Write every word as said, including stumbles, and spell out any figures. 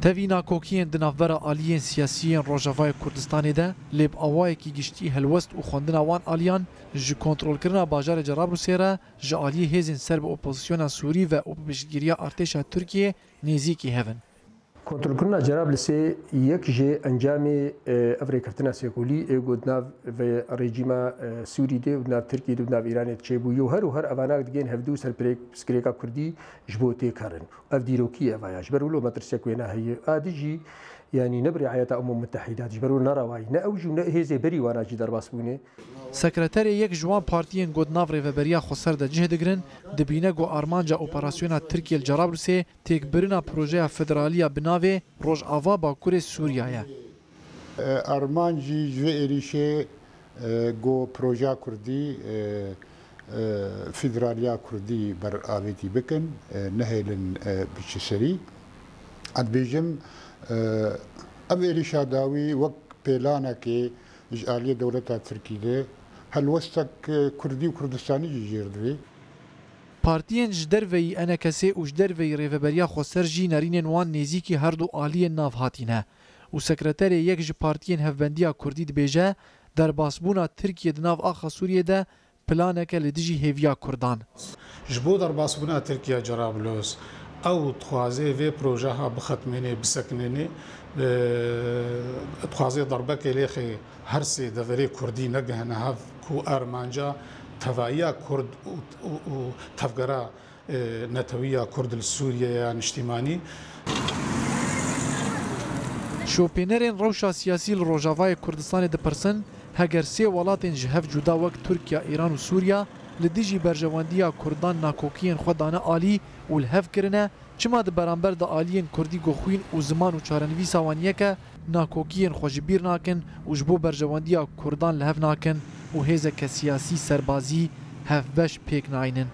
Tevî nakokiyên di navbera aliyên siyasî yên Rojavayê Kurdistanê de, lê bi awayekî giştî helwest û xwendina wan aliyan ji kontrolkirina bajarê Cerablûsê re ji aliyê hêzên ser bi opozisyona Sûrî ve û bi piştgiriya artêşa Tirkiyê nêzîkî hev in. Kontrolkirina Cerablisê yek ji encamê, e, ev rêkeftina sêkolî ê ku di nav vê rejîma, e, Sûrî de û di nav Tirkiyê de û di nav Îranê de çêbûye û her û her evanak digên hevdû ser pirêk-, pirsgirêka Kurdî ji bo têkerin. Ev dîrokî ye vaya. Ji ber wilo metirsiyek wê naheye. A dijî, yanî ne bi riayeta Umem Mutehîda, ji ber wilo ne rewayî. Ne ew jî û ne hêzê berî wana jî derbas bûne. Sekreterê yek ji wan partiyên ku di nav Rêveberiya Xweser de cih digirin, dibîne ku armanca operasyona Tirkiye li Cerablusê têkbirina projeya federaliya bi navê Rojava Bakurê Sûriya ye. Armancî ji vê êrîşê, e, ku projeya Kurdî, e, e, federaliya Kurdî ber avêtî bikin, e, nehêlin, e, biçe serî. Ez dibêjim, e, ev êrîşa dawî wek pêlanekê ji aliyê dewleta Tirkî de helwestek, e, Kurdî û Kurdistanî jî jêr divê. Partiyên ji derveyî E N K S û ji derveyî Rêveberiya Xweser jî nerînên wan nêzîkî her du aliyên nav hatî ne û sekreterê yek ji partiyên Hevbendiya Kurdî dibêje, derbasbûna Tirkiye di nav axa Sûriyê de planeke li dijî hêviya Kurdan. Ji bo derbasbûna Tirkiye Cerablos, ew dixwaze vê projeha bixetimêne, bisekinêne, e, dixwaze derbekê lêxê her sê deverê Kurdî negihine hev ku armanca tevahiya Kurd û, û, û tevgera, e, netewî ya Kurd li Sûriyeya niştîmanî. Şopênerên rewşa siyasî li Rojavayê Kurdistanê dipirsin, heger sê welatên ji hev cuda wek Tirkiye, Îran û Sûriya li dijî berjewendiya Kurdan nakokiyên xwe dane alî û li hev kirine, çima di beramber de aliyên Kurdî ku xwîn û ziman û çarenivîsa wan yek e, nakokiyên xwe ji bîr nakin û ji bo berjewendiya Kurdan li hev nakin û hêzeke siyasî serbazî hevbeş pêk naynin?